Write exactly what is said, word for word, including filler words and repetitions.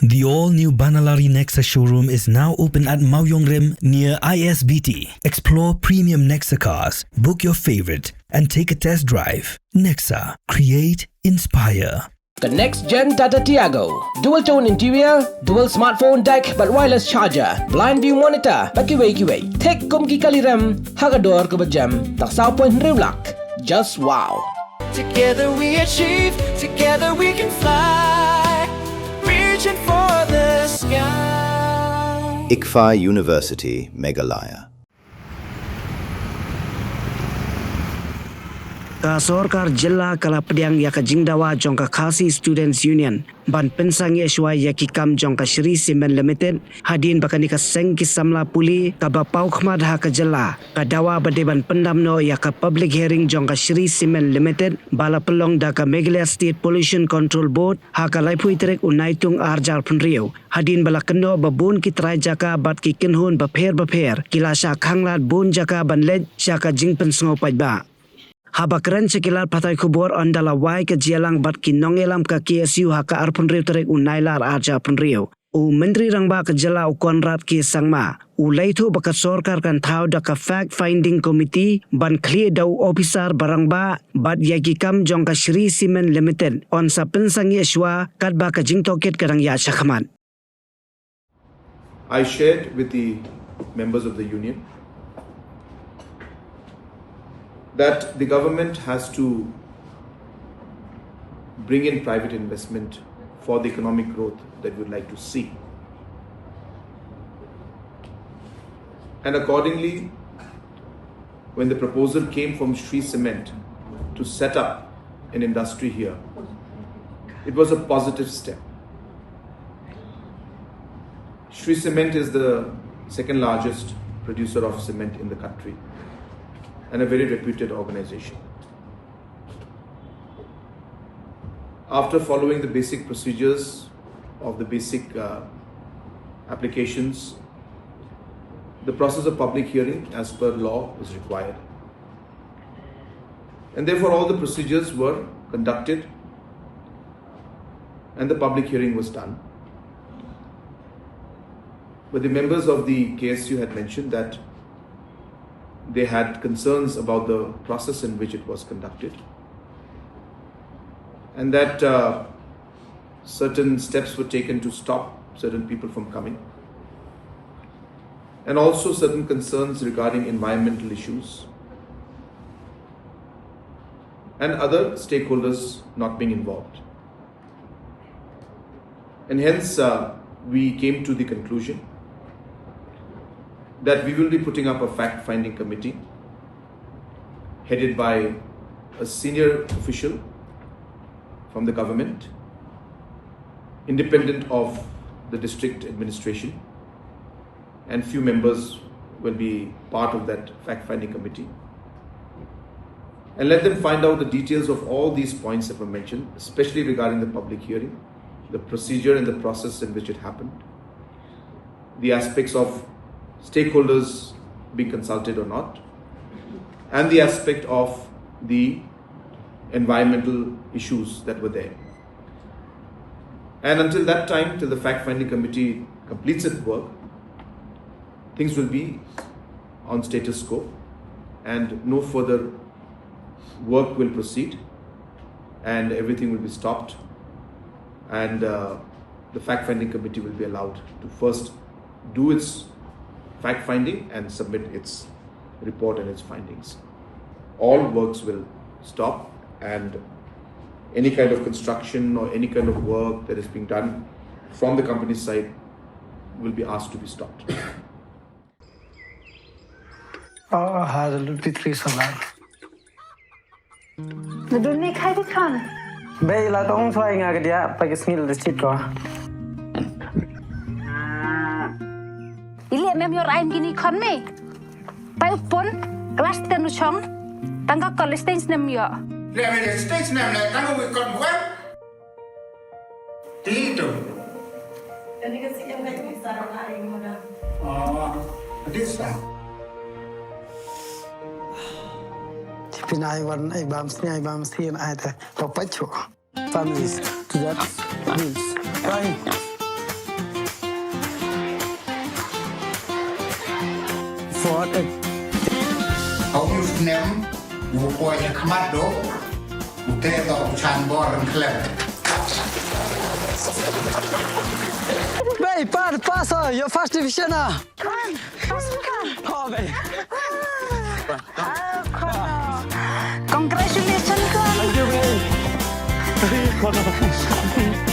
The all-new Banalari Nexa showroom is now open at Mawiongrim near I S B T. Explore premium Nexa cars, book your favorite, and take a test drive. Nexa, create, inspire. Ka next gen Tata Tiago. Dual tone interior, dual smartphone deck, bad wireless charger, blind view monitor, bad kiwei kiwei. Thik kum ki kali rem, ha ka dor kaba jem, tang saw point hynriew lak. Just wow. Together we achieve, together we can fly. Reaching for the sky. ICFAI University, Meghalaya. Ka sorkar jylla ka la pdiang ïa ka jingdawa jong ka Khasi Students Union ban pynsangeh shuwa ïa ki kam jong ka Shree Cement Limited, hadien ba kane ka seng ki samla pule kaba pawkhmat ha ka jylla ka dawa ba dei ban pyndam noh ïa ka public hearing jong ka Shree Cement Limited ba la pynlong da ka Meghalaya State Pollution Control Board ha ka laiphew tarik u Naitung arhajar phew hynriew, hadien ba la kynnoh ba bun ki trai jaka bad ki kynhun bapher bapher ki la shah khanglad bun jaka ban leit sha ka jingpynsngew paidbah. Haba kren sha ki lad pathai khubor ynda la wai ka jingïalang bad ki nongïalam ka K S U ha ka arphew hynriew tarik u Nailar arhajar phew hynriew, u Myntri Rangbah ka jylla u Conrad K Sangma u la ïathuh ba ka sorkar kan thaw da ka Fact Finding Committee ban khlieh da u ophisar ba rangbah bad ïa ki kam jong ka Shree Cement Limited yn sa pynsangeh shuwa katba ka jingtohkit ka dang ïaid shakhmat. I shared with the members of the union that the government has to bring in private investment for the economic growth that we would like to see. And accordingly, when the proposal came from Shree Cement to set up an industry here, it was a positive step. Shree Cement is the second largest producer of cement in the country and a very reputed organization. After following the basic procedures of the basic, uh, applications, the process of public hearing as per law is required. And therefore, all the procedures were conducted and the public hearing was done. But the members of the K S U had mentioned that they had concerns about the process in which it was conducted, and that, uh, certain steps were taken to stop certain people from coming, and also certain concerns regarding environmental issues and other stakeholders not being involved. And hence, uh, we came to the conclusion that we will be putting up a fact-finding committee headed by a senior official from the government, independent of the district administration, and few members will be part of that fact-finding committee. And let them find out the details of all these points that were mentioned, especially regarding the public hearing, the procedure and the process in which it happened, the aspects of stakeholders being consulted or not, and the aspect of the environmental issues that were there. And until that time, till the fact-finding committee completes its work, things will be on status quo and no further work will proceed and everything will be stopped. And, uh, the fact-finding committee will be allowed to first do its fact-finding and submit its report and its findings. All works will stop, and any kind of construction or any kind of work that is being done from the company side will be asked to be stopped. Oh, ha, the Ludwig three solar. Nadun ne khai di khan. Bei la tong soi nga ke dia, pa ke sngil de chit ko. Ili mem yor ain gini khon me. Pai upon, class ten u chong, tangka college ten snem yo. Le me le stage nem le tangka wi kon bukan. Ti tu. Kani ka sih yang kai tu sarang ai mo da. Oh, this time. Pin ai wan ai bam sni ai bam sni ai ta. Papacho. Families to that means. Kai. Fort. Hau yu snem, u poi nya khmat do, u te do u chan bor ren khlem. Bei, pat, pass, uh, your first division, ah. Come on, pass, come on. Oh, bei. Oh, come on. Congratulations, come on. Thank you, bei.